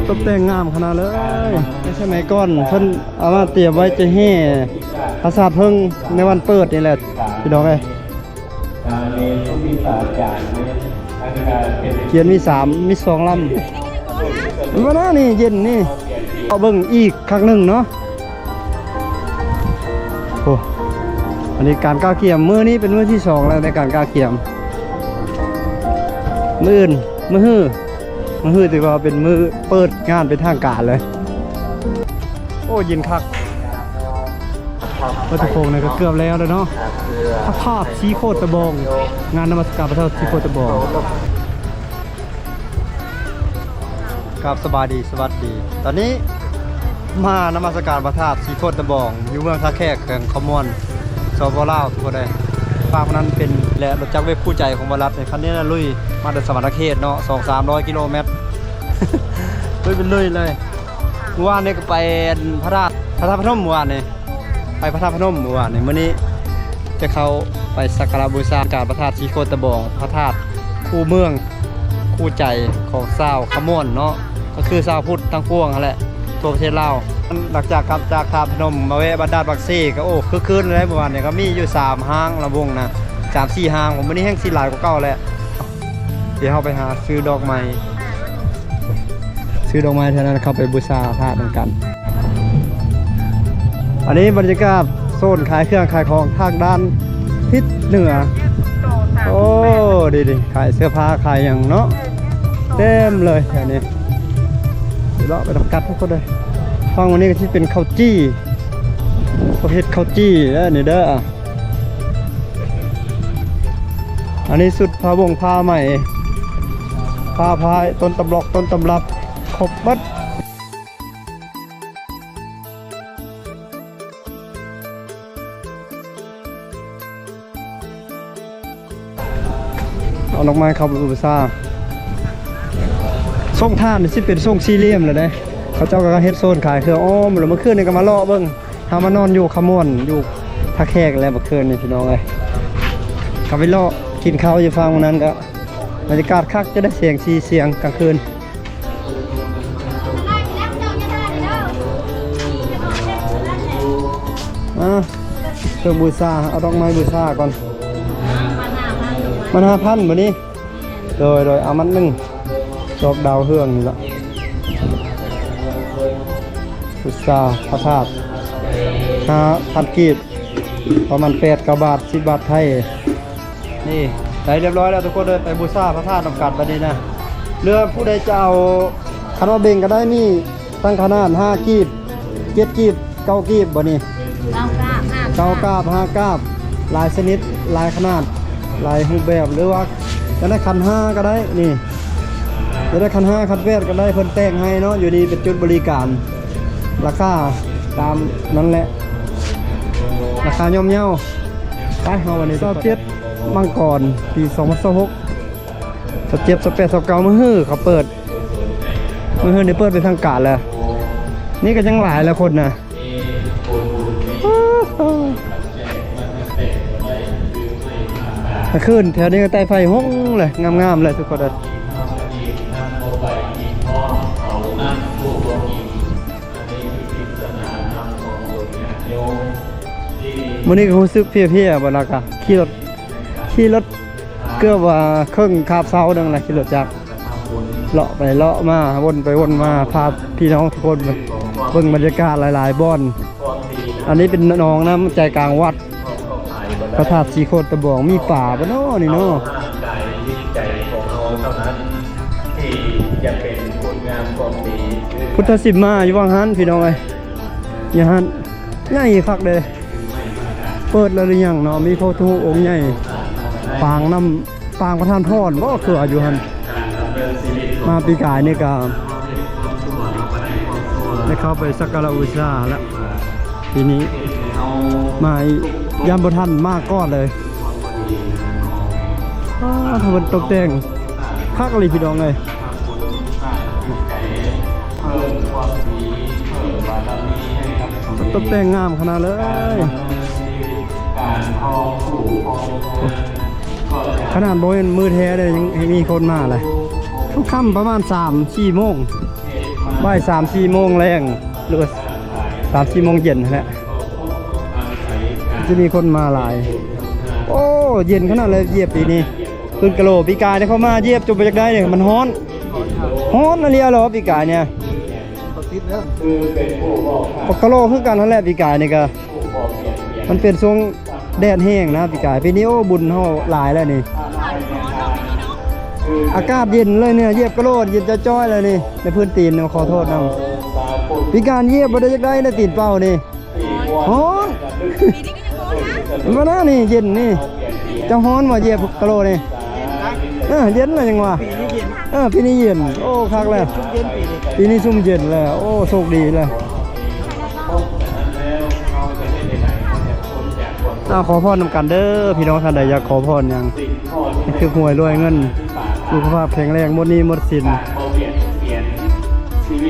ຕົບແຕ່ງງາມຂະໜາດເລີຍ. ໃນສະໄໝກ່ອນເພິ່ນເອົາມາຕຽມໄວ້ຈະແຫ່ພະສາດເຜິ້ງໃນວັນເປີດນີ້ແຫຼະ ພີ່ນ້ອງເອີຍ. ຂຽນມີສາມ ມີສອງລຳ. ມື້ນີ້ເຢັນນີ້ ເອົາເບິ່ງອີກຄັ້ງໜຶ່ງເນາະ. ໂອ້ ອັນນີ້ການກະກຽມ ມື້ນີ້ເປັນມື້ທີສອງແລ້ວໃນການກະກຽມ. ມື້ອື່ນ ມື້ຮື ມື້ຮືຖືວ່າເປັນມື້ເປີດງານເປັນທາງການເລີຍ. ໂອ້ ເຢັນຄັກ. ວັດຖຸໂຄງນີ້ກໍເກືອບແລ້ວແລ້ວເນາະ. ພະທາດສີໂຄດຕະບອງ ງານນະມັດສະການພະທາດສີໂຄດຕະບອງ. ກາບສະບາຍດີ ສະຫວັດດີ. ຕອນນີ້ມານະມັດສະການພະທາດສີໂຄດຕະບອງ ຢູ່ເມືອງທ່າແຂກ ແຂວງຄຳມ່ວນ ສປປ ລາວ ທຸກຄົນເອີຍ. ພາບນັ້ນເປັນ ແລະ ລົດຈັກເວບຄູ່ໃຈຂອງບ່າວລັດ ໃນຄັນນີ້ນະ ລຸຍມາແຕ່ສະຫວັນນະເຂດເນາະ ສອງສາມຮ້ອຍກິໂລແມັດ ລຸຍເປັນລຸຍເລີຍ. ມື້ວານນີ້ກໍໄປພະທາດ ພະທາດພະນົມ ມື້ວານນີ້ ໄປພະທາດພະນົມມື້ວານນີ້. ມື້ນີ້ຈະເຂົ້າໄປສັກກາລະບູຊາການພະທາດສີໂຄດຕະບອງ ພະທາດຄູ່ເມືອງຄູ່ໃຈຂອງຊາວຂະມ່ວນເນາະ ກໍຄືຊາວພຸດທັງປວງຫັ້ນແຫຼະ ທົ່ວປະເທດລາວ. ຫຼັງຈາກກັບຈາກທາດພະນົມ ມາແວະບ້ານດາດປາກເຊ ກໍ ໂອ້ ຄຶກຄື້ນເລີຍ. ມື້ວານນີ້ກໍມີຢູ່ສາມຮ້ານລຳວົງນະ ສາມສີ່ຮ້ານ. ມື້ນີ້ແຮ່ງຊິຫຼາຍກວ່າເກົ່າແຫຼະ. ດຽວເຮົາໄປຫາຊື້ດອກໄມ້ ຊື້ດອກໄມ້ເທົ່ານັ້ນ ເຂົ້າໄປບູຊາພະນຳກັນ. ອັນນີ້ບັນຍາກາດໂຊນຂາຍເຄື່ອງຂາຍຂອງທາງດ້ານທິດເໜືອ. ໂອ້ ດີໆ ຂາຍເສື້ອຜ້າຂາຍຫຍັງເນາະ ເຕັມເລີຍແຖວນີ້. ເລາະໄປນຳກັນທຸກຄົນເລີຍ. ຝັ່ງນີ້ກໍຊິເປັນເຂົ້າຈີ່ ປະເພດເຂົ້າຈີ່ເດີ ນີ້ເດີ. ອັນນີ້ຊຸດຜ້າບົງຜ້າໄໝ ຜ້າພາຍ ຕົ້ນຕຳລັອກ ຕົ້ນຕຳລັບ ຄົບເບິດ. ເອົາດອກໄມ້ເຂົ້າໄປບູຊາ. ໂຊງທ່ານນີ້ຊິເປັນໂຊງສີ່ຫຼ່ຽມແລ້ວເດ້ ເຂົາເຈົ້າກໍເຮັດໂຊນຂາຍເຄື່ອງອ້ອມ. ແລ້ວມື້ຄືນນີ້ກໍມາເລາະເບິ່ງ ເຮົາມານອນຢູ່ຂະມ່ວນ ຢູ່ທ່າແຂກແລ້ວມື້ຄືນນີ້ ພີ່ນ້ອງເອີຍ. ກໍໄປເລາະກິນເຂົ້າຢູ່ຝັ່ງນັ້ນ ກໍບັນຍາກາດຄັກ ຈະໄດ້ແສງສີສຽງກາງຄືນ. ອ່າ ເຄື່ອງບູຊາ ເອົາດອກໄມ້ບູຊາກ່ອນ. ມັນຫ້າພັນບໍ່ນີ້? ໂດຍ ໂດຍ ເອົາມັນໜຶ່ງ ດອກດາວເຮືອງນີ້ລະ. ບູຊາພະທາດ ຫ້າພັນກີບ ປະມານແປດເກົ້າບາດ ສິບບາດໄທ. ນີ້ ໄດ້ຮຽບຮ້ອຍແລ້ວທຸກຄົນເອີຍ. ໄປບູຊາພະທາດນຳກັນບັດນີ້ນະ. ເຫຼືອຜູ້ໃດຈະເອົາ ຄັນວ່າເບັງກໍໄດ້ ມີທັງຂະໜາດຫ້າກີບ ເຈັດກີບ ເກົ້າກີບບໍ່ນີ້? ເກົ້າກາບ ຫ້າກາບ ເກົ້າກາບ ຫ້າກາບ ຫຼາຍຊະນິດ ຫຼາຍຂະໜາດ ຫຼາຍຮູບແບບ. ຫຼືວ່າຈະໄດ້ຂັນຫ້າກໍໄດ້ນີ້ ຈະໄດ້ຂັນຫ້າ ຂັນແປດກໍໄດ້ ເພິ່ນແຕ່ງໃຫ້ເນາະ. ຢູ່ນີ້ເປັນຈຸດບໍລິການ ລາຄາຕາມນັ້ນແຫຼະ ລາຄາຍ່ອມເຍົາ. ໄປ ເຮົາວັນນີ້ ຊາວເຈັດ ມັງກອນ ປີສອງພັນຊາວຫົກ ຊາວເຈັດ ຊາວແປດ ຊາວເກົ້າ ມື້ຮືເຂົາເປີດ ມື້ຮືນີ້ເປີດເປັນທາງການແລ້ວ. ນີ້ກໍຍັງຫຼາຍຫຼາຍຄົນນະ ກາງຄືນແຖວນີ້ກໍໄຕ້ໄຟຫົງເລີຍ ງາມໆເລີຍທຸກຄົນເອີຍ. ມື້ນີ້ກໍຮູ້ສຶກເພຍໆ ບໍ່ລະກະຂີ່ລົດ ຂີ່ລົດເກືອບວ່າເຄິ່ງຄາບເຊົາໜຶ່ງລະ ຂີ່ລົດຈັກ ເລາະໄປເລາະມາ ວົນໄປວົນມາ ພາພີ່ນ້ອງທຸກຄົນເບິ່ງບັນຍາກາດຫຼາຍໆບ່ອນ. ອັນນີ້ເປັນໜອງນ້ຳໃຈກາງວັດພະທາດສີໂຄດຕະບອງ. ມີປາບໍ່ນໍນີ້ນໍ? ພຸດທະສິມມາຢູ່ຫວ່າງຫັ້ນພີ່ນ້ອງເອີຍ ຢູ່ຫັ້ນ ໃຫຍ່ຄັກເດ້. ເປີດແລ້ວຫຼືຍັງເນາະ? ມີພະພຸດທະຮູບອົງໃຫຍ່ ປາງນ້ຳ ປາງປະທານພອນບໍ ຄືວ່າຢູ່ຫັ້ນ. ມາປີກາຍນີ້ກະໄດ້ເຂົ້າໄປສັກກາລະບູຊາແລ້ວ ປີນີ້ມາອີກ ຢ້ານບໍ່ທັນ ມາກ່ອນເລີຍ. ອ້າ ຖ້າເພິ່ນຕົກແຕ່ງຄັກອີ່ຫຼີພີ່ນ້ອງເອີຍ ຕົກແຕ່ງງາມຂະໜາດເລີຍ. ຂະໜາດບໍ່ແມ່ນມື້ແທ້ເດ້ ຍັງມີຄົນມາແຫຼະ. ຄ່ຳໆປະມານສາມສີ່ໂມງ ບ່າຍສາມສີ່ໂມງແລງ ຫຼືວ່າສາມສີ່ໂມງເຢັນຫັ້ນແຫຼະ ຈະມີຄົນມາຫຼາຍ. ໂອ້ ເຢັນຂະໜາດເລີຍ ຢຽບປີນີ້ ຂຶ້ນກະໂຫຼ. ປີກາຍນີ້ເຂົ້າມາຢຽບຈົນບໍ່ຢາກໄດ້ເລີຍ ມັນຮ້ອນ ຮ້ອນອີ່ຫຼີເລີຍປີກາຍນີ້. ກະໂຫຼຄືກັນຫັ້ນແຫຼະ ປີກາຍນີ້ກະ ມັນເປັນຊ່ວງແດດແຮງນະປີກາຍ. ປີນີ້ ໂອ້ ບຸນເຮົາຫຼາຍແລ້ວນີ້ ອາກາດເຢັນເລີຍນີ້ ຢຽບກະໂຫຼເຢັນຈ້ອຍໆເລີຍນີ້ ໃນພື້ນຕີນ ຂໍໂທດນຳ. ປີກາຍຢຽບບໍ່ໄດ້ຢາກໄດ້ນະ ຕີນເປົ່ານີ້ ຮ້ອນ ມັນມານານີ້ເຢັນນີ້. ເຈົ້າຮ້ອນບໍ່ ຢຽບກະໂຫຼນີ້? ເອີ ເຢັນລະຍັງວ່າ ເອີ ປີນີ້ເຢັນ. ໂອ້ ຄັກແລ້ວ ປີນີ້ຊຸ່ມເຢັນແລ້ວ. ໂອ້ ໂຊກດີແລ້ວ. ເອົາ ຂໍພອນນຳກັນເດີ ພີ່ນ້ອງທ່ານໃດຢາກຂໍພອນຫຍັງ ຖືກຫວຍລວຍເງິນ ສຸຂະພາບແຂງແຮງ ໝົດໜີ້ໝົດສິນ. ພ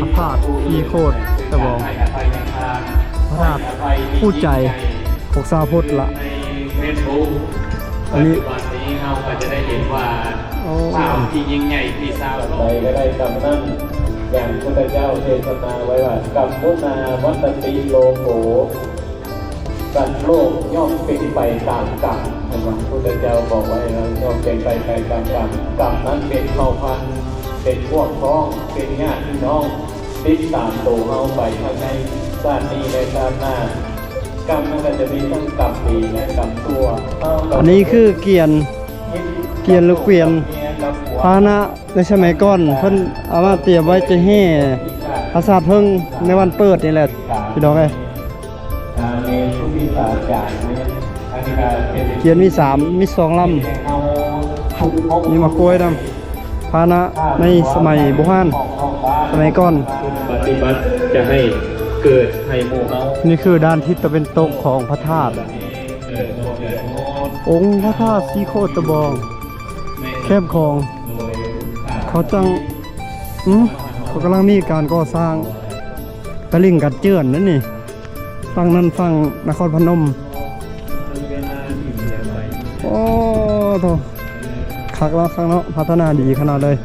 ະທາດສີໂຄດຕະບອງ ພະທາດຄູ່ໃຈຂອງຊາວພຸດລະ. ອັນນີ້ ປັດຈຸບັນນີ້ເຮົາກໍຈະໄດ້ເຫັນວ່າ ໂອ້ ພາບທີ່ຍິ່ງໃຫຍ່ທີ່ຊາວ ໃດກໍໄດ້ກຳນັ້ນ ຢ່າງພຸດທະເຈົ້າເທດສະນາໄວ້ວ່າ ກຳມຸນາວັດຕະຕິໂລໂກ ສັດໂລກຍ່ອມເປັນໄປຕາມກຳ. ເຫັນບໍ່? ພຸດທະເຈົ້າບອກໄວ້ວ່າ ຍ່ອມເປັນໄປໄປຕາມກຳ. ກຳນັ້ນເປັນເຜົ່າພັນ ເປັນພວກພ້ອງ ເປັນຍາດພີ່ນ້ອງ ຕິດຕາມໂຕເຮົາໄປທັງໃນຊາດນີ້ ແລະ ຊາດໜ້າ. ກຳມັນກໍຈະມີທັງກຳດີ ແລະ ກຳຊົ່ວ. ອັນນີ້ຄືກຽນ ກຽນ ຫຼື ກວຽນ ພາຫະນະໃນສະໄໝກ່ອນ ເພິ່ນເອົາມາຕຽມໄວ້ຈະແຫ່ປາສາດເຜິ້ງໃນວັນເປີດນີ້ແຫຼະ ພີ່ນ້ອງເອີຍ. ກຽນມີສາມ ມີສອງລຳ ມີໝາກກ້ວຍນຳ. ພາຫະນະໃນສະໄໝບູຮານ ສະໄໝກ່ອນ ປະຕິບັດຈະໃຫ້ເກີດໃຫ້ໝູ່ເຮົາ. ນີ້ຄືດ້ານທິດຕາເວັນຕົກຂອງພະທາດ ອົງພະທາດສີໂຄດຕະບອງ ແຄມຂອງ ເຂົາຈັ່ງ ອື ເຂົາກຳລັງມີການກໍ່ສ້າງຕະລິ່ງກັນເຈື່ອນນັ້ນນີ້. ຝັ່ງນັ້ນຝັ່ງນະຄອນພະນົມ. ໂອ້ໂທ ຄັກເນາະ ຄັກເນາະ ພັດທະນາດີຂະໜາດເລີຍ.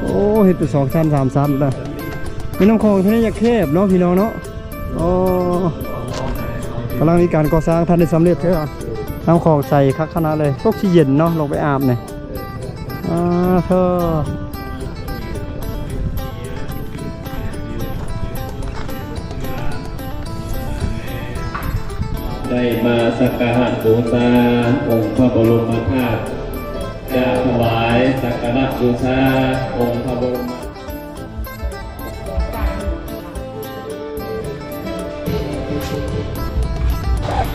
ໂອ້ ເຮັດເປັນສອງຊັ້ນສາມຊັ້ນລະ. ແມ່ນ້ຳຂອງທີ່ນີ້ຢາກແຄບເນາະ ພີ່ນ້ອງເນາະ. ໂອ້ ກຳລັງມີການກໍ່ສ້າງ ທັນໄດ້ສຳເລັດເທື່ອ. ນ້ຳຂອງໃສຄັກຂະໜາດເລີຍ ຕົກຊິເຢັນເນາະ ລົງໄປອາບນີ້. ອາ ເທີ ໄດ້ມາສັກກາລະບູຊາອົງພະບໍລົມມະທາດ ຈະຖວາຍສັກກາລະບູຊາອົງພະບໍລົມມະ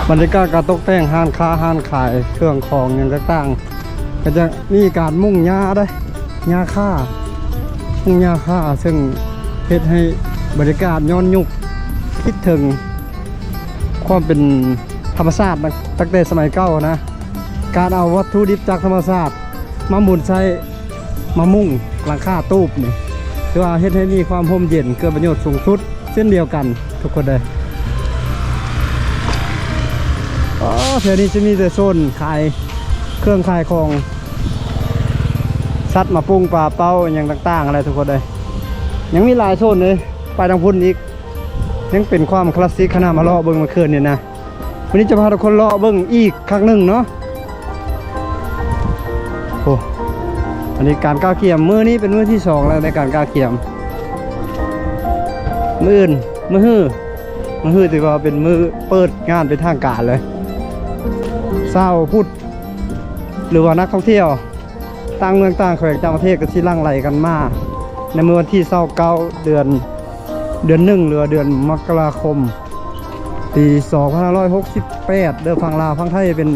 ບັນຍາກາດການຕົກແຕ່ງຮ້ານຄ້າຮ້ານຂາຍເຄື່ອງຂອງຫຍັງຕ່າງໆ ກໍຈະມີການມຸງຫຍ້າເດ້ ຫຍ້າຄາ ມຸງຫຍ້າຄາ ເຊິ່ງເຮັດໃຫ້ບັນຍາກາດຍ້ອນຍຸກຄິດເຖິງຄວາມເປັນທຳມະຊາດ ຕັ້ງແຕ່ສະໄໝເກົ່ານະ ການເອົາວັດຖຸດິບຈາກທຳມະຊາດມາໝູນໃຊ້ ມາມຸງຫຼັງຄາຕູບນີ້ ຖືວ່າເຮັດໃຫ້ມີຄວາມຮົ່ມເຢັນ ເກີດປະໂຫຍດສູງສຸດເຊັ່ນດຽວກັນທຸກຄົນເດີ. ອໍ ແຖວນີ້ຈະມີແຕ່ໂຊນຂາຍເຄື່ອງຂາຍຂອງ ສັດໝາປຸງປາເປົ້າຫຍັງຕ່າງໆ ຫັ້ນແຫຼະທຸກຄົນເດີ. ຍັງມີຫຼາຍໂຊນເດ້ ໄປທາງພຸ້ນອີກ ຍັງເປັນຄວາມຄລາສສິກ ຂະໜາດມາເລາະເບິ່ງເມື່ອຄືນນີ້ນະ. ມື້ນີ້ຈະພາທຸກຄົນເລາະເບິ່ງອີກຄັ້ງໜຶ່ງເນາະ. ໂອ້ ອັນນີ້ການກະກຽມ ມື້ນີ້ເປັນມື້ທີສອງແລ້ວໃນການກະກຽມ. ມື້ອື່ນ ມື້ຮື ມື້ຮືຖືວ່າເປັນມື້ເປີດງານເປັນທາງການເລີຍ. ຊາວພຸດ ຫຼືວ່ານັກທ່ອງທ່ຽວ ຕ່າງເມືອງຕ່າງແຂວງຕ່າງປະເທດກໍຊິຫຼັ່ງໄຫຼກັນມາ ໃນມື້ວັນທີຊາວເກົ້າ ເດືອນ ເດືອນໜຶ່ງ ຫຼືວ່າເດືອນມັກກະລາຄົມ ປີສອງພັນຫ້າຮ້ອຍຫົກສິບແປດ ເດີ ຝັ່ງລາວ ຝັ່ງໄທເປັນ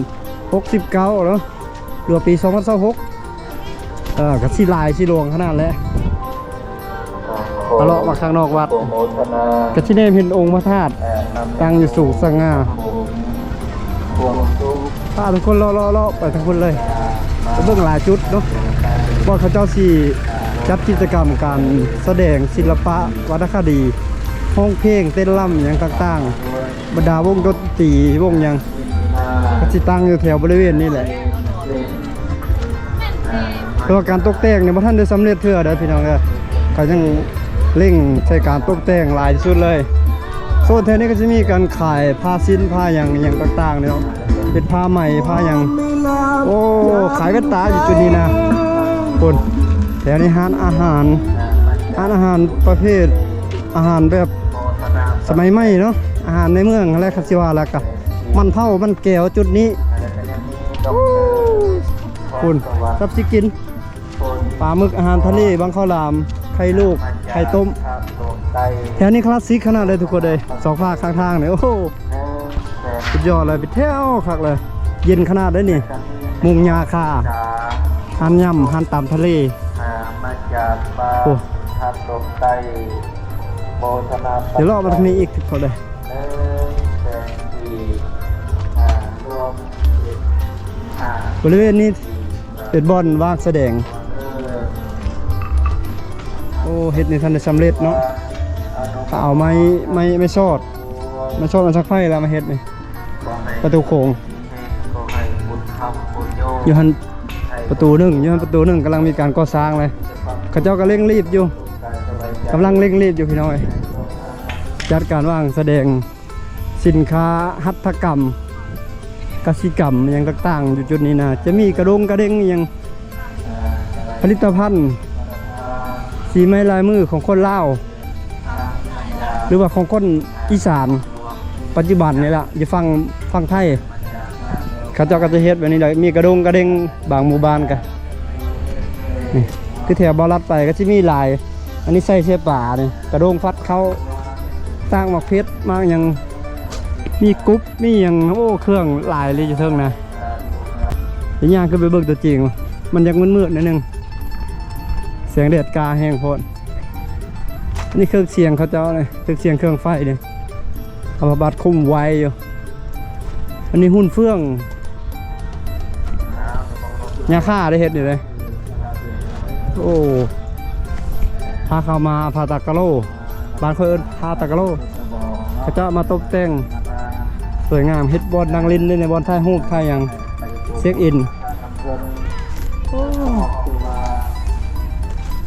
ຫົກສິບເກົ້າເນາະ ຫຼືວ່າປີສອງພັນຊາວຫົກ ເອີ ກໍຊິຫຼາຍຊິຫຼວງຂະໜາດແຫຼະ. ເອົາເລາະມາຂ້າງນອກວັດ ກໍຊິແນມເຫັນອົງພະທາດຕັ້ງຢູ່ສູງສະຫງ່າ. ພາທຸກຄົນເລາະໆໆ ໄປທາງພຸ້ນເລີຍ ໄປເບິ່ງຫຼາຍຈຸດເນາະ ວ່າເຂົາເຈົ້າຊິຈັດກິດຈະກຳການສະແດງສິລະປະວັນນະຄະດີ ຮ້ອງເພງ ເຕັ້ນລຳ ຫຍັງຕ່າງໆ ບັນດາວົງດົນຕີ ວົງຫຍັງ ກໍຊິຕັ້ງຢູ່ແຖວບໍລິເວນນີ້ແຫຼະ. ແຕ່ວ່າການຕົກແຕ່ງນີ້ບໍ່ທັນໄດ້ສຳເລັດເທື່ອເດີພີ່ນ້ອງເອີຍ ກໍຍັງ ເລັ່ງໃສ່ການຕົບແຕ່ງຫຼາຍທີ່ສຸດເລີຍ. ໂຊນແຖວນີ້ກໍຈະມີການຂາຍຜ້າສິ້ນ ຜ້າຫຍັງ ຫຍັງຕ່າງໆເນາະ ເປັນຜ້າໄໝ ຜ້າຫຍັງ. ໂອ້ ຂາຍແວ່ນຕາຢູ່ຈຸດນີ້ນະ. ພຸ້ນ ແຖວນີ້ຮ້ານອາຫານ ຮ້ານອາຫານປະເພດອາຫານແບບສະໄໝໃໝ່ເນາະ ອາຫານໃນເມືອງຫັ້ນແຫຼະ ຄັນຊິວ່າແລ້ວກະ ມັນເຜົາ ມັນແກວ ຈຸດນີ້. ໂອ້ ພຸ້ນ ສັບຊິກິນ ປາໝຶກ ອາຫານທະເລ ບັງເຂົ້າຫຼາມ ໄຂ່ລູກ ໄຂ່ຕົ້ມ. ແຖວນີ້ຄລາສສິກຂະໜາດເລີຍທຸກຄົນເອີຍ ສອງຟາກຂ້າງທາງນີ້. ໂອ້ໂຫ ສຸດຍອດເລີຍ ເປັນແຖວຄັກເລີຍ. ເຢັນຂະໜາດເດ້ນີ້ ມຸງຫຍ້າຄາ ຮ້ານຫຍ້ຳ ຮ້ານຕຳທະເລ. ໂອ້ ດຽວເລາະມາທາງນີ້ອີກທຸກຄົນເອີຍ. ບໍລິເວນນີ້ເປັນບ່ອນວາງສະແດງ. ໂອ້ ເຮັດຍັງທັນໄດ້ສຳເລັດເນາະ. ເຂົາເອົາໄມ້ ໄມ້ ໄມ້ຊອດ ໄມ້ຊອດອັນສັກໄຟແລ້ວມາເຮັດນີ້ ປະຕູໂຂງ. ຢູ່ຫັ້ນ ປະຕູໜຶ່ງ ຢູ່ຫັ້ນປະຕູໜຶ່ງ ກຳລັງມີການກໍ່ສ້າງເລີຍ. ເຂົາເຈົ້າກໍເລັ່ງລີບຢູ່ ກຳລັງເລັ່ງລີບຢູ່ພີ່ນ້ອງເອີຍ. ຈັດການວາງສະແດງ ສິນຄ້າຫັດຖະກຳ ກະສິກຳ ຫຍັງຕ່າງໆ ຢູ່ຈຸດນີ້ນະ. ຈະມີກະດົງກະເດັງອີ່ຫຍັງ ຜະລິດຕະພັນສີໄມ້ລາຍມືຂອງຄົນລາວ ຫຼືວ່າຂອງຄົນອີສານປັດຈຸບັນນີ້ລະ ຢູ່ຝັ່ງ ຝັ່ງໄທ. ເຂົາເຈົ້າກໍຈະເຮັດແບບນີ້ແຫຼະ ມີກະດົງກະເດັງ ບາງໝູ່ບ້ານກະ ນີ້ ຄືແຖວບໍ່ລັດໄປກໍຊິມີຫຼາຍ. ອັນນີ້ໃສ່ເສຍປານີ້ ກະດ້ງຟັດເຂົ້າ ຕາກໝາກເຜັດ ໝາກຫຍັງ ມີກຸບ ມີຫຍັງ. ໂອ້ ເຄື່ອງຫຼາຍເລີຍຢູ່ເທິງນະ. ໄດ້ຍ່າງຂຶ້ນໄປເບິ່ງຕົວຈິງ ມັນຢາກມືດໆໜ້ອຍໜຶ່ງ ແສງແດດກາແຮງໂພດ. ອັນນີ້ເຄື່ອງສຽງເຂົາເຈົ້ານີ້ ເຄື່ອງສຽງເຄື່ອງໄຟນີ້ ເອົາຜ້າບັດຄຸມໄວ້ຢູ່. ອັນນີ້ຫຸ່ນເຟືອງ ຫຍ້າຄາໄດ້ເຮັດນີ້ເດ້. ໂອ້ ພາເຂົ້າມາ ພາຕາກະໂລ ບ້ານຂ້ອຍເອີ້ນພາຕາກະໂລ. ເຂົາເຈົ້າມາຕົບແຕ່ງສວຍງາມ ເຮັດບ່ອນນັ່ງຫຼິ້ນໄດ້ ໃນບ່ອນຖ່າຍຮູບຖ່າຍຫຍັງ ເຊັກອິນ. ໂອ້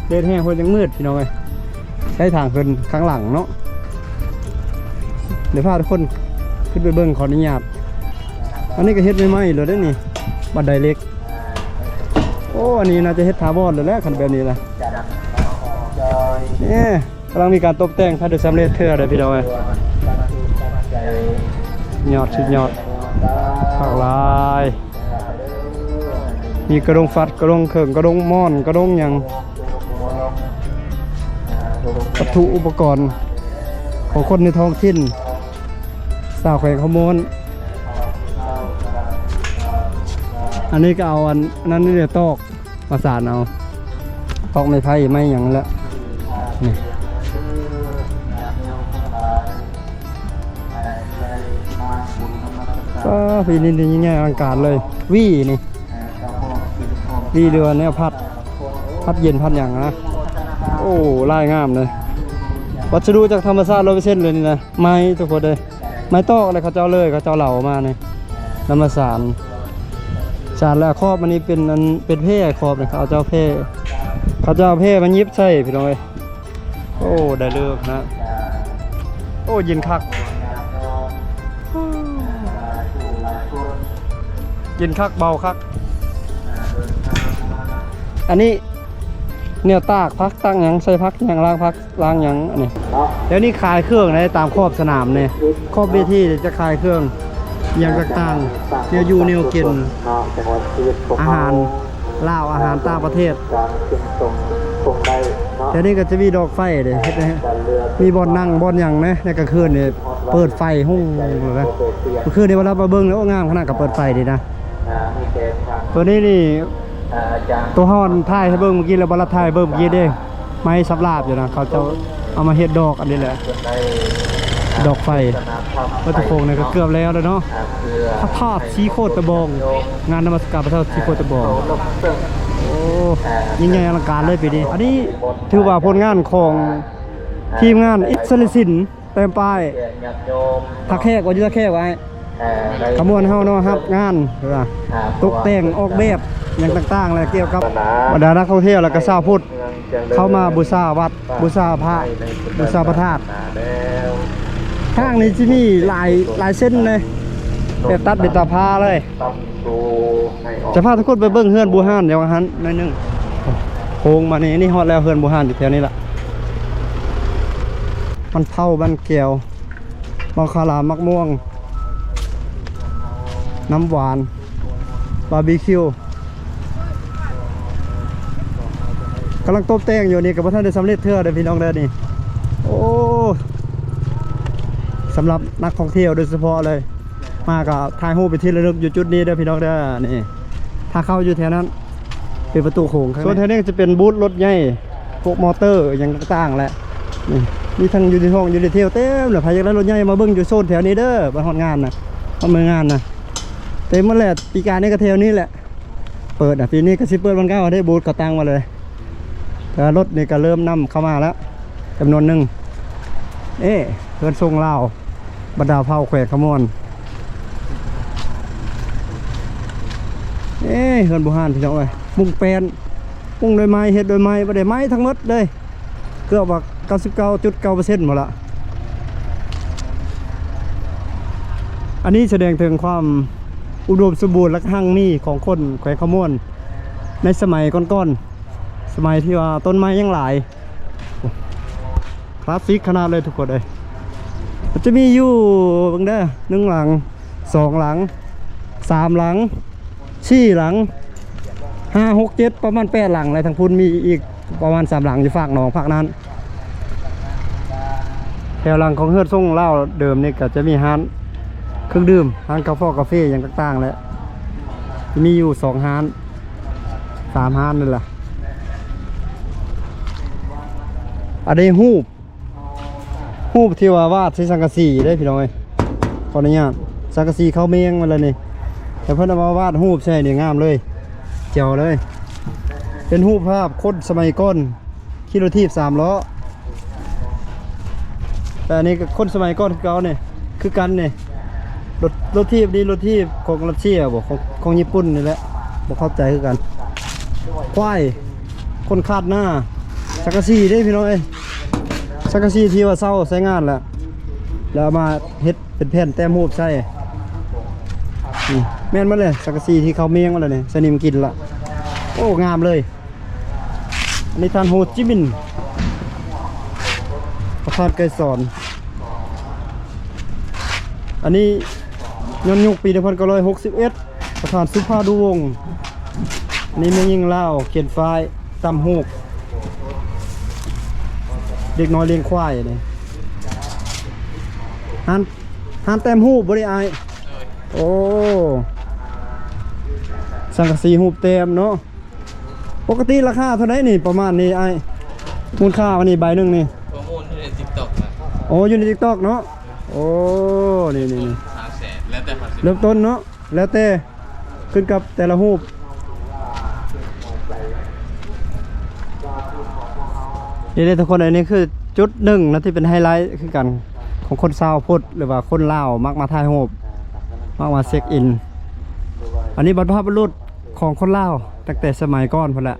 ແດດແຮງໂພດ ຍັງມືດພີ່ນ້ອງເອີຍ. ໃຊ້ທາງຂຶ້ນຂ້າງຫຼັງເນາະ ດຽວພາທຸກຄົນຂຶ້ນໄປເບິ່ງ ຂໍອະນຸຍາດ. ອັນນີ້ກໍເຮັດໃໝ່ໆເລີຍເດ້ນີ້ ບັນໄດເຫຼັກ. ໂອ້ ອັນນີ້ໜ້າຈະເຮັດຖາວອນແລ້ວແຫຼະ ຄັນແບບນີ້ນະ. ເອີ ກຳລັງມີການຕົບແຕ່ງ ທັນໄດ້ສຳເລັດເທື່ອເດ້ພີ່ນ້ອງເອີຍ. ຍອດ ສຸດຍອດ ຄັກຫຼາຍ. ມີກະດ້ງຟັດ ກະດ້ງເຂີງ ກະດ້ງໝອນ ກະດ້ງຫຍັງ ວັດຖຸອຸປະກອນຂອງຄົນໃນທ້ອງຖິ່ນ ຊາວແຂວງຄຳມ່ວນ. ອັນນີ້ກໍເອົາອັນ ອັນນັ້ນນີ້ແຫຼະ ຕອກມາສານເອົາ ຕອກໄມ້ໄຜ່ໄມ້ຫຍັງແຫຼະ ນີ້. ອ້າ ພີນີ້ຍິ່ງໃຫຍ່ອະລັງການເລີຍ ຫວີນີ້ ຫວີ ຫຼືວ່າແນວພັດ ພັດເຢັນພັດຫຍັງນະ. ໂອ້ ລາຍງາມເລີຍ ວັດສະດຸຈາກທຳມະຊາດຮ້ອຍເປີເຊັນເລີຍນີ້ນະ. ໄມ້ທຸກຄົນເອີຍ ໄມ້ຕອກເລີຍ ເຂົາເຈົ້າເລີຍ ເຂົາເຈົ້າເຫຼົາມານີ້ ນຳມາສານ ສານແລ້ວ. ຂອບມັນນີ້ເປັນອັນ ເປັນແພ ຂອບນີ້ ເຂົາເຈົ້າແພ ເຂົາເຈົ້າເອົາແພມາຫຍິບໃສ່ພີ່ນ້ອງເອີຍ. ໂອ້ ໄດ້ເລີກນະ. ໂອ້ ເຢັນຄັກ ເຢັນຄັກ ເບົາຄັກ. ອັນນີ້ແນວຕາກຜັກ ຕາກຫຍັງ ໃສ່ຜັກຫຍັງ ລ້າງຜັກ ລ້າງຫຍັງ. ອັນນີ້ ດຽວນີ້ຂາຍເຄື່ອງໃນຕາມຂອບສະໜາມນີ້ ຂອບເວທີຈະຂາຍເຄື່ອງຫຍັງຕ່າງໆ ແນວຢູ່ແນວກິນ ອາຫານລາວ ອາຫານຕ່າງປະເທດ. ແຖວນີ້ກໍຈະມີດອກໄຟເດ້ ເຮັດໃຫ້ມີບ່ອນນັ່ງບ່ອນຫຍັງນະ ໃນກາງຄືນນີ້ເປີດໄຟຮຸ່ງເລີຍ. ມື້ຄືນນີ້ບໍ່ລັດມາເບິ່ງແລ້ວ ໂອ້ ງາມຂະໜາດ ກໍເປີດໄຟດີນະ. ຕົວນີ້ນີ້ ຕົວເຮົາອັນຖ່າຍໃຫ້ເບິ່ງເມື່ອກີ້ ແລ້ວບໍ່ລັດຖ່າຍໃຫ້ເບິ່ງເມື່ອກີ້ເດ້ ໄມ້ສັບລາບຢູ່ນະ ເຂົາເຈົ້າເອົາມາເຮັດດອກອັນນີ້ແຫຼະ ດອກໄຟ. ວັດຖຸໂຂງນີ້ກໍເກືອບແລ້ວແລ້ວເນາະ ພະທາດສີໂຄດຕະບອງ ງານນະມັດສະການພະທາດສີໂຄດຕະບອງ. ໂອ້ ຍິ່ງໃຫຍ່ອະລັງການເລີຍປີນີ້. ອັນນີ້ຖືວ່າຜົນງານຂອງທີມງານອິດສະລິສິນ ແຕ້ມປ້າຍ ທ່າແຂກ ວ່າຢູ່ທ່າແຂກ ວ່າອ້າຍ ຂະມວນເຮົາເນາະ ຮັບງານ ຕົກແຕ່ງອອກແບບ ຫຍັງຕ່າງໆ ແລະ ກ່ຽວກັບບັນດານັກທ່ອງທ່ຽວ ແລະ ກະຊາວພຸດ ເຂົ້າມາບູຊາວັດ ບູຊາພະ ບູຊາພະທາດ. ທາງນີ້ຊິມີຫຼາຍ ຫຼາຍເສັ້ນເລີຍ ແບບຕັດເປັນຕາພາເລີຍ. ຈະພາທຸກຄົນໄປເບິ່ງເຮືອນບູຮານ ຢ່າງວ່າຫັ້ນໜ້ອຍໜຶ່ງ. ໂຄ້ງມານີ້ ນີ້ຮອດແລ້ວ ເຮືອນບູຮານຢູ່ແຖວນີ້ລະ. ມັນເຜົາ ມັນແກ້ວ ເມົາຄາລາ ໝາກມ່ວງ ນ້ຳຫວານ ບາບີຄິວ ກຳລັງຕົບແຕ່ງຢູ່ນີ້ ກໍບໍ່ທັນໄດ້ສຳເລັດເທື່ອເດີ້ພີ່ນ້ອງເດີ້ນີ້. ໂອ້ ສຳລັບນັກທ່ອງທ່ຽວໂດຍສະເພາະເລີຍ ມາກໍຖ່າຍຮູບເປັນທີ່ລະລຶກຢູ່ຈຸດນີ້ເດີ້ພີ່ນ້ອງເດີ້. ນີ້ ທາງເຂົ້າຢູ່ແຖວນັ້ນ ເປັນປະຕູໂຂງ. ສ່ວນແຖວນີ້ກໍຈະເປັນບູດລົດໃຫຍ່ ພວກມໍເຕີຫຍັງຕ່າງໆແຫຼະ. ນີ້ ມີທັງຢູນິທອງ ຢູນິເທວເຕັມເລີຍ. ໃຜຢາກໄດ້ລົດໃຫຍ່ມາເບິ່ງຢູ່ໂຊນແຖວນີ້ເດີ້ ບ້ານຮອດງານນະ ຮອດເມືອງງານນະ ເຕັມໝົດແຫຼະ. ປີກາຍນີ້ກໍແຖວນີ້ແຫຼະ ເປີດນະ. ປີນີ້ກໍຊິເປີດວັນເກົ່າເດ້ ບູດເຂົາຕັ້ງມາເລີຍ. ແຕ່ວ່າລົດນີ້ກໍເລີ່ມນຳເຂົ້າມາແລ້ວ ຈຳນວນໜຶ່ງ. ເອ້ ເຮືອນຊົງລາວ ບັນດາເຜົ່າແຂວງຄຳມ່ວນ. ເອ້ ເຮືອນບູຮານພີ່ນ້ອງເອີຍ ມຸງແປ້ນ ມຸງດ້ວຍໄມ້ ເຮັດດ້ວຍໄມ້ ບໍ່ໄດ້ໄມ້ທັງໝົດເລີຍ ເກືອບວ່າເກົ້າສິບເກົ້າຈຸດເກົ້າເປີເຊັນໝົດລະ. ອັນນີ້ສະແດງເຖິງຄວາມອຸດົມສົມບູນ ແລະ ຮັ່ງມີຂອງຄົນແຂວງຄຳມ່ວນໃນສະໄໝກ່ອນໆ ສະໄໝທີ່ວ່າຕົ້ນໄມ້ຍັງຫຼາຍ. ຄລາສສິກຂະໜາດເລີຍທຸກຄົນເອີຍ. ມັນຈະມີຢູ່ ເບິ່ງເດີ ໜຶ່ງຫຼັງ ສອງຫຼັງ ສາມຫຼັງ ສີ່ຫຼັງ ຫ້າ ຫົກ ເຈັດ ປະມານແປດຫຼັງ ແລະ ທາງພຸ້ນມີອີກປະມານສາມຫຼັງ ຢູ່ຟາກໜອງຟາກນັ້ນ. ແຖວຫຼັງຂອງເຮືອນຊົງລາວເດີມນີ້ ກໍຈະມີຮ້ານເຄື່ອງດື່ມ ຮ້ານກາຟອກາເຟຫຍັງຕ່າງໆ ແຫຼະ ຈະມີຢູ່ສອງຮ້ານ ສາມຮ້ານນີ້ລະ. ອັນນີ້ຮູບ ຮູບທີ່ວ່າວາດໃສ່ສັງກະສີເດ້ພີ່ນ້ອງເອີຍ. ຂໍອະນຸຍາດ ສັງກະສີເຂົ້າແມງໝົດແລ້ວນີ້ ແຕ່ເພິ່ນເອົາມາວາດຮູບໃສ່ນີ້ ງາມເລີຍ ແຈ່ວເລີຍ. ເປັນຮູບພາບຄົນສະໄໝກ່ອນ ຂີ່ລົດຖີບສາມລໍ້. ແຕ່ອັນນີ້ກໍຄົນສະໄໝກ່ອນຄືເກົ່ານີ້ ຄືກັນນີ້. ລົດ ລົດຖີບນີ້ ລົດຖີບຂອງຣັດເຊຍບໍ ຂອງ ຂອງຍີ່ປຸ່ນນີ້ແຫຼະ ບໍ່ເຂົ້າໃຈຄືກັນ. ຄວາຍ ຄົນຄາດນາ ສັງກະສີເດ້ພີ່ນ້ອງເອີຍ. ສັງກະສີທີ່ວ່າເຊົາໃຊ້ງານແລ້ວ ແລ້ວເອົາມາເຮັດເປັນແຜ່ນແຕ້ມຮູບໃສ່. ນີ້ ແມ່ນໝົດເລີຍ ສັງກະສີທີ່ເຂົາແມງໝົດແລ້ວນີ້ ສະໜິມກິນລະ. ໂອ້ ງາມເລີຍ. ອັນນີ້ທ່ານໂຮຈິມິນ ປະທານໄກສອນ. ອັນນີ້ຍ້ອນຍຸກປີໜຶ່ງພັນເກົ້າຮ້ອຍຫົກສິບເອັດ ປະທານສຸພານຸວົງ. ອັນນີ້ແມ່ຍິງລາວຂຽນຝ້າຍ ຕຳຮູບ ເດັກນ້ອຍລ້ຽງຄວາຍນີ້. ຮ້ານ ຮ້ານແຕ້ມຮູບບໍ່ນີ້ອ້າຍ? ໂອ້ ສັງກະສີຮູບແຕ້ມເນາະ. ປົກກະຕິລາຄາເທົ່າໃດນີ້ ປະມານນີ້ອ້າຍ? ມູນຄ່າອັນນີ້ໃບໜຶ່ງນີ້ ປະມູນຢູ່ໃນ TikTok ນະ. ໂອ້ ຢູ່ໃນ TikTok ເນາະ. ໂອ້ ນີ້ໆໆ ຫ້າແສນ ແລ້ວແຕ່ຫ້າສິບ ເລີ່ມຕົ້ນເນາະ ແລ້ວແຕ່ ຂຶ້ນກັບແຕ່ລະຮູບ. ນີ້ເດ້ທຸກຄົນ ອັນນີ້ຄືຈຸດໜຶ່ງນະ ທີ່ເປັນໄຮໄລຄືກັນ ຂອງຄົນຊາວພຸດ ຫຼືວ່າຄົນລາວມັກມາຖ່າຍຮູບ ມັກມາເຊັກອິນ. ອັນນີ້ບັນພະບຸລຸດຂອງຄົນລາວ ຕັ້ງແຕ່ສະໄໝກ່ອນພຸ້ນແຫຼະ.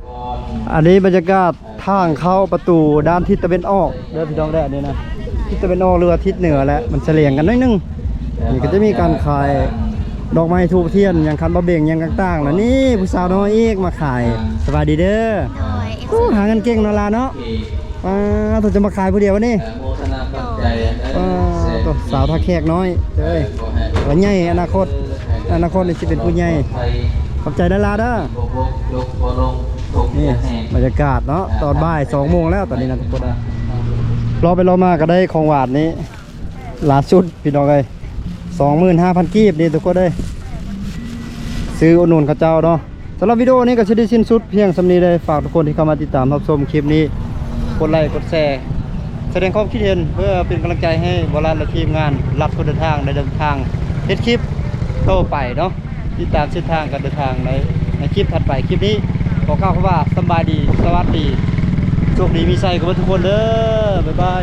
ອັນນີ້ບັນຍາກາດທາງເຂົ້າປະຕູດ້ານທິດຕາເວັນອອກເດີພີ່ນ້ອງເດີ. ອັນນີ້ນະ ທິດຕາເວັນອອກ ຫຼືວ່າທິດເໜືອແຫຼະ ມັນສະແຫຼງກັນໜ້ອຍໜຶ່ງ. ນີ້ກໍຈະມີການຂາຍດອກໄມ້ທູບທຽນຫຍັງ ຄັນໝາກເບັງຫຍັງຕ່າງໆນະ. ນີ້ຜູ້ສາວນ້ອຍອີກມາຂາຍ. ສະບາຍດີເດີ. ໂດຍ ໂອ້ ຫາເງິນເກັ່ງເນາະຫຼານເນາະ. ອ່າ ໂຕຈະມາຂາຍຜູ້ດຽວວັນນີ້? ໂດຍ ອ່າ ໂຕສາວທ່າແຂກນ້ອຍເອີຍ ວ່າໃຫຍ່ອະນາຄົດ ອະນາຄົດນີ້ຊິເປັນຜູ້ໃຫຍ່. ຂອບໃຈຫຼາຍໆເດີ. ນີ້ບັນຍາກາດເນາະ ຕອນບ່າຍສອງໂມງແລ້ວຕອນນີ້ນະທຸກຄົນນະ. ເລາະໄປເລາະມາກໍໄດ້ຂອງຫວານນີ້ຫຼ້າສຸດພີ່ນ້ອງເອີຍ ສອງໝື່ນຫ້າພັນກີບນີ້ທຸກຄົນເອີຍ. ຊື້ອຸດໜູນເຂົາເຈົ້າເນາະ. ສຳລັບວິດີໂອນີ້ກໍຊິໄດ້ສິ້ນສຸດພຽງສ່ຳນີ້ເດີ. ຝາກທຸກຄົນທີ່ເຂົ້າມາຕິດຕາມຮັບຊົມຄລິບນີ້ ກົດໄລກົດແຊ ສະແດງຄວາມຄິດເຫັນ ເພື່ອເປັນກຳລັງໃຈໃຫ້ບໍ່ລັດ ແລະ ທີມງານລັດຄົນເດີນທາງ ໄດ້ເດີນທາງເຮັດຄລິບຕໍ່ໄປເນາະ. ຕິດຕາມເສັ້ນທາງການເດີນທາງໃນ ໃນຄລິບຖັດໄປ. ຄລິບນີ້ຂໍກ່າວຄຳວ່າສຳບາຍດີ ສະຫວັດດີ ໂຊກດີມີໄຊກັບເບິດທຸກຄົນເດີ. ບາຍບາຍ.